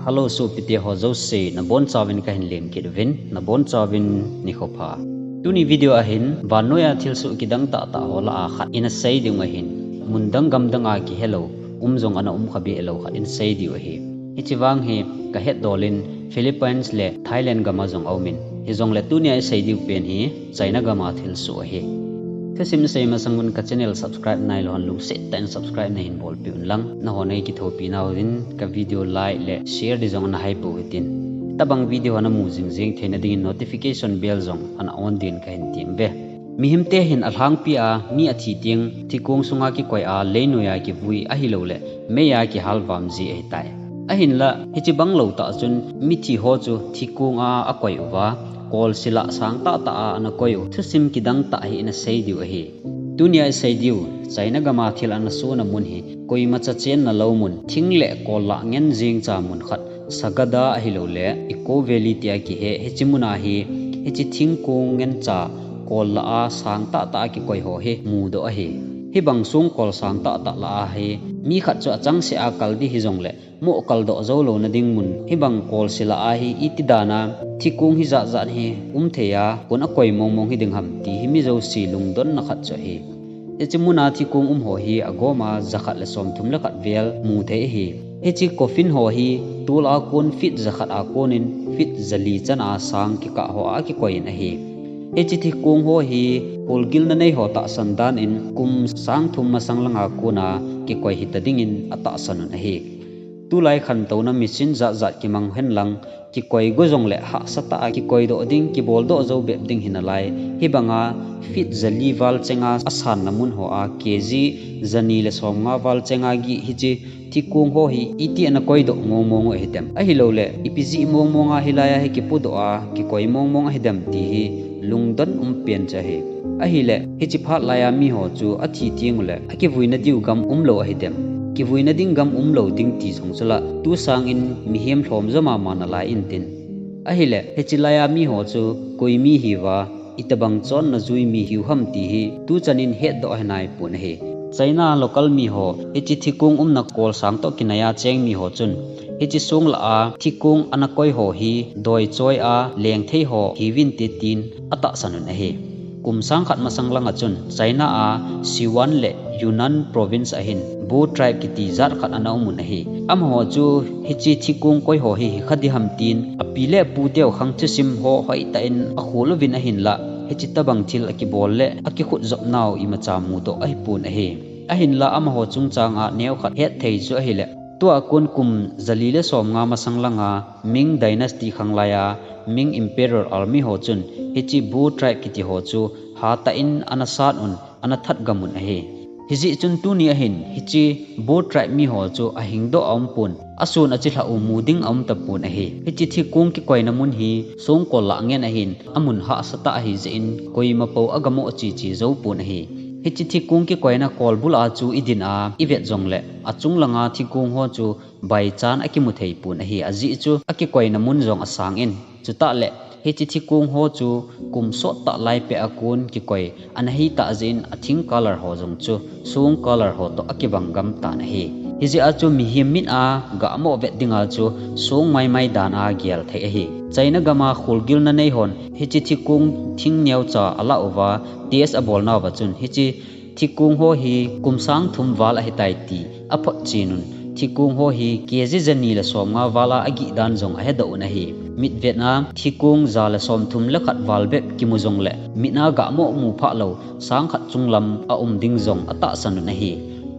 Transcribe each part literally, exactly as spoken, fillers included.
Hello sopite ho jouse, nabonchauvin kahin lemkit uvin, nabonchauvin nikho pha. Tuni video a hin vannoiya thilsoh kidang tahtah ho lah a khat ina sei diu ahin, mundang gamdang a kihelou, um jong ana um khabeh lou khat ina sei diu ahi. Hiche vang hi kahetdol in Philippines le Thailand gam a jong aumin, hijongle tunia isei diu pen hi China gam a thilsoh ahi. Thusim isei masang un ka channel subscribe nailou hon lungset tah in subscribe nahin bolpeh unlang, nahon eikithopi nauvin ka video like le share ding jong ana haipou hitin. Tobang video ho namu jingjing theina dingin notification bell jong ana on din kahin tem uve. Mihemte hin alhangpia mi athi teng thikong sunga kikoi a leinoiya kivui ahilouleh meiya kihalvam ji ahitai. Ahinla hiche bang lou tah chun mithi ho chu thikong a akoi uva, kolsila sang tahtah a ana koi u thusim kidang tah hi ina sei diu ahi. Tunia isei diu China gam a thil ana sona mun hi koimacha chenna lou mun, thing le kol lah ngen jengcha mun khat, Sagada ahilouleh Eco Valley tia kihe hiche muna hi hiche thingkong ngencha kol lah a sang tahtah a kikoi ho hi mudoh ahi. Hibang songkol sang tahtah lah a hi mi khat chu achangseh a kal ding hijongle moh kaldoh jou louna ding mun, hibang kolsila a hi iti dan a thikong hijatjat hi umthei a kon akoi mongmong hiding ham ti hi mi jouse lungdonna khat chu ahi. Hiche muna thikong um ho hi agoma jakhat le somthum le khat vel muthei ahi. Hiche coffin ho hi tol a kon feet jakhat a konin feet jali chan a sang kikah ho a kikoi in ahi. Hiche thikong ho hi kholgilna nei ho tahsan dan in kum sangthum masang langa kona kikoi hita dingin atahsan un ahi. Tulai khantouna machine jatjat kimang henlang, kikoi go jongle hahsatah a kikoidoh ding, kiboldoh jou bep ding hinalai. Hibanga feet jali val chenga asanna mun ho a kg jani le somnga val chenga gih hiche thikong ho hi iti ana koidoh mongmong u ahidem, ahilouleh ipi jeh mongmong a hilai a hi kipodoh a kikoi mongmong ahidem ti hi lungdon um pen chu ahi. Ahileh hiche phat laiya miho chu athi tenguleh akivuina diu gam umlou ahidem? Kivuina ding gam umlou ding ti jong chu la, tu sangin mihem lhom jo mama nalai intin. Ahileh hiche laiya miho chu koi mi hiuva, itobang chonna jui mi hiu ham ti hi tuchanin hetdoh ahinaipon ahi. China local miho hiche thikong umna kol sang toh kinaiya cheng miho chun hiche song lah a thikong ana koi ho hi doichoi a lengthei ho hiuvinte tin atahsan un ahi. Kum sang khat masang langa chun China a Sichuan le Yunnan province a hin Bo tribe kiti jat khat ana umun ahi. Amaho chu hiche thikong koi ho hi hikha ding ham tin api le apu teu khang thusim ho hoitah in akhol uvin ahinlah hiche tobang thil akibol le akikhutjop nau imacha mudoh ahipon ahi. Ahinla amaho chungchanga neokhat hetthei chu ahileh, tua kon kum jali le somnga masang langa Ming dynasty khanglaiya Ming Emperor army ho chun hiche Bo tribe kiti ho chu hatah in ana sat un, ana thatgam un ahi. Hijeh chun tuni ahin hiche Bo tribe miho chu ahingdoh aumpon, ason achilhah u mu ding aumtapon ahi. Hiche thikong kikoina mun hi songkol lah ngen ahin, amun hahsatah ahijeh in koima pou agamoh cheche joupon ahi. Hiche thikong kikoina kolbul a chu idin a ivet jongleh achung langa thikong ho chu baichan akimu theipon ahi, ajeh chu akikoina mun jong asangin. Chutahleh hiche thikong ho chu kum sottah laipeh a kon kikoi ana hitah jeh in athing color ho jong chu song color ho toh akibang gamtan ahi. Hijeh a chu mihem mit a gamoh vet dinga chu song maimai dan a gelthei ahi. China gama kholgilna neihon hiche thikong thing neocha alah uva test abolnauva chun hiche thikong ho hi kum sang thum val ahitai ti aphotchenun, thikong ho hi kg jani le somnga vala agih dan jong ahedoh un ahi. Mitvetna thikong ja le somthum le khat val bep kimu jongleh mit a gamoh mu phahlou sang khat chunglam aum ding jong atahsan un ahi.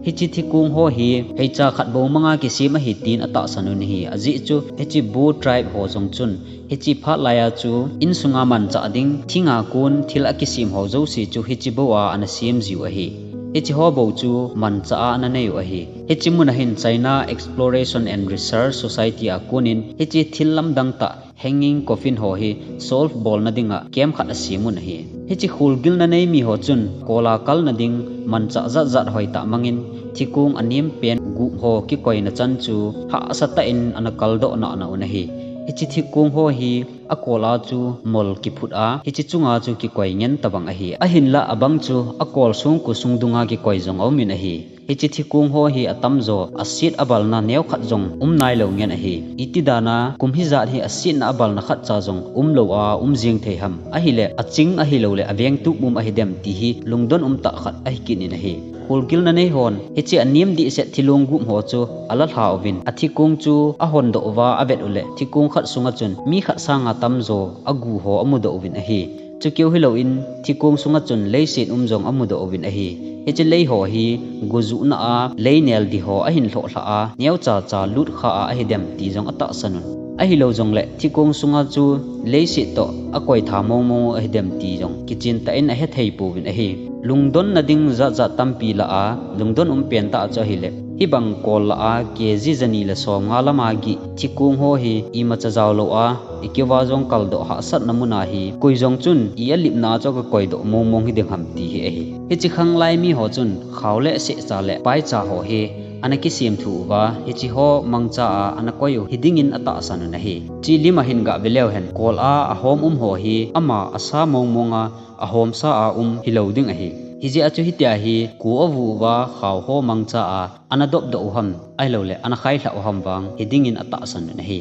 Hiche thikong ho hi heicha khat bou manga kisem ahi tin atahsan un ahi. Ajeh chu hiche Bo tribe ho jong chun hiche phat laiya chu insunga manchah ding thinga kon thil akisem ho jouse chu hiche bou a ana sem jiu ahi. Hiche ho bou chu manchah a ana neiu ahi. Hiche muna hin China Exploration and Research Society a konin hiche thil lamdang tah hanging coffin ho hi solve bolna dinga camp khat asemun ahi. Hiche kholgilna nei miho chun kola kalna ding manchah jatjat hoitah mangin thikong anempen gup ho kikoina chan chu hahsatah in ana kaldoh nahna un ahi. Hiche thikong ho hi akola chu mol kiphut a, hiche chunga chu kikoi ngen tobang ahi. Ahinlah abang chu akol songko sung dunga kikoi jong aumin ahi. Hiche thikong ho hi atamjo aset abalna neokhat jong um nailou ngen ahi. Iti dana kum hijat hi asetna abalna khatcha jong umlou a um jing thei ham? Ahile aching ahilouleh avengtup um ahidem ti hi lungdon umtah khat ahi kit in ahi. Kholgilna nei hon hiche anem dehset thilong gup ho chu alalha uvin, athikong chu ahondoh uva avet uleh thikong khat sunga chun mi khat sanga tamjo agu ho amudoh uvin ahi. Chukeu hilouvin thikong sunga chun leiset um jong amudoh uvin ahi. Hiche lei ho hi gojuhna a leinel di ho ahin lhohlhah a, neocha cha lut kha a ahidem ti jong atahsan un. Ahilou jongleh thikong sunga chu leiset toh akoitha mongmong u ahidem ti jong kichentah in ahethei pouvin ahi. Lungdonna ding jatjat tampi lah a lungdon um pentah chu ahileh, hibang kol lah a KG jani le somnga lama gih thikong ho hi imacha jaolou a, ikeuva jong kaldoh hahsatna muna hi koi jong chun i alipna a chu akakoidoh mongmong hiding ham ti hi ahi. Hiche khanglai mi ho chun khao le sehcha le paicha ho hi ana kisemthu uva, hiche ho mangcha a ana koi u hidingin atahsan un ahi. Hiche lim ahin gah veleu hen, kol a ahom um ho hi ama asa mongmong a, ahomsa a um hilou ding ahi. Hijeh a chu hitia hi ko avu uva khao ho mangcha a ana dopdoh u ham, ahilouleh ana khailhah u ham vang hidingin atahsan un ahi.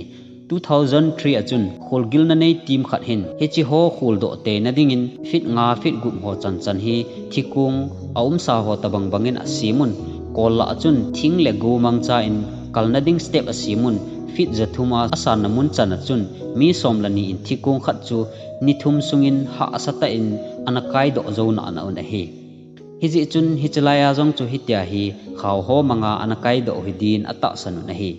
Two thousand three a chun kholgilna nei team khat hin hiche ho kholdoh teina dingin feet nga feet gup ho chanchan hi thikong aumsa ho tobang bangin asem un, kol lah a chun thing le go mangcha in kalna ding step asem un, feet jathum a asanna mun chan a chun mi som le ni in thikong khat chu ni thum sungin hahsatah in ana kaidoh jou nana un ahi. Hijeh chun hiche laiya jong chu hitia hi khao ho manga ana kaidoh u hidin atahsan un ahi.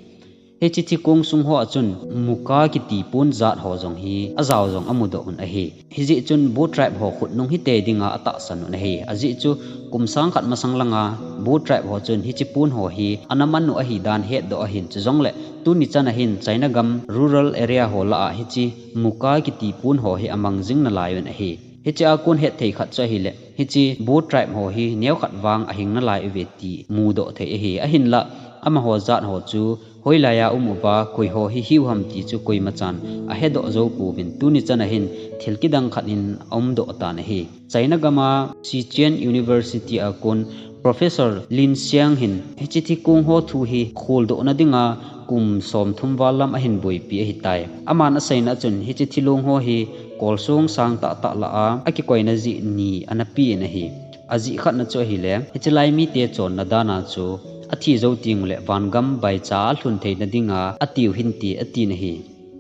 Hiche thikong sung ho a chun muka kiti pon jat ho jong hi ajao jong amudoh un ahi. Hijeh chun Bo tribe ho khutnung hitei dinga atahsan un ahi. Ajeh chu kum sang khat masang langa Bo tribe ho chun hiche pon ho hi ana man u ahidan hetdoh ahin, chujongleh tuni chan ahin China gam rural area ho lah a hiche muka kiti pon ho hi amang jing nalai un ahi. Hiche a kon hetthei khat chu ahileh, hiche Bo tribe ho hi neokhat vang ahing nalai uve ti mudoh thei ahi. Ahinlah amaho jat ho chu hoilaiya um uva koi ho hi hiu ham ti chu koimachan ahedoh jou pouvin, tuni chan ahin thil kidang khat in aumdoh tan ahi. China gama Sichuan University a kon Professor Lin Xiang hin hiche thikong ho thu hi kholdohna dinga kum somthum val lam ahin boipi ahitai. Aman aseina chun hiche thilong ho hi kolsong sang tahtah lah a akikoina jeh ni ana pen ahi. Ajeh khatna chu ahile, hiche lai mite chonna dana chu athi jou tenguleh vangam baicha alhun theina dinga atiu hinte atin ahi.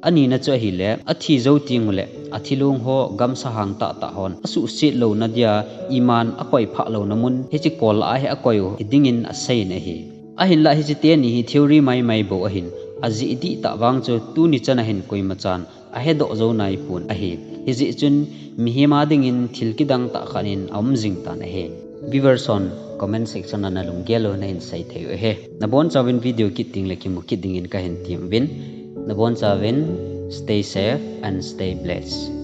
Anina chu ahile, athi jou tenguleh athilong ho gamsa hang tahtah hon asuhset louna dia iman akoiphah louna mun hiche kol lah a hi akoi u hidingin aseiyin ahi. Ahinlah hiche teni hi theory maimai bou ahin, ajeh dihtah vang chu tuni chan ahin koimachan ahedoh jou naipon ahi. Hijeh chun mihem a dingin thil kidang tah khat in aum jing tan ahi. Viewers hon comment section a nalunggel u nahin sei thei u ahi. Nabonchauvin video kit tengleh kimu kit dingin kahin tem uvin. Nabonchauvin stay safe and stay blessed.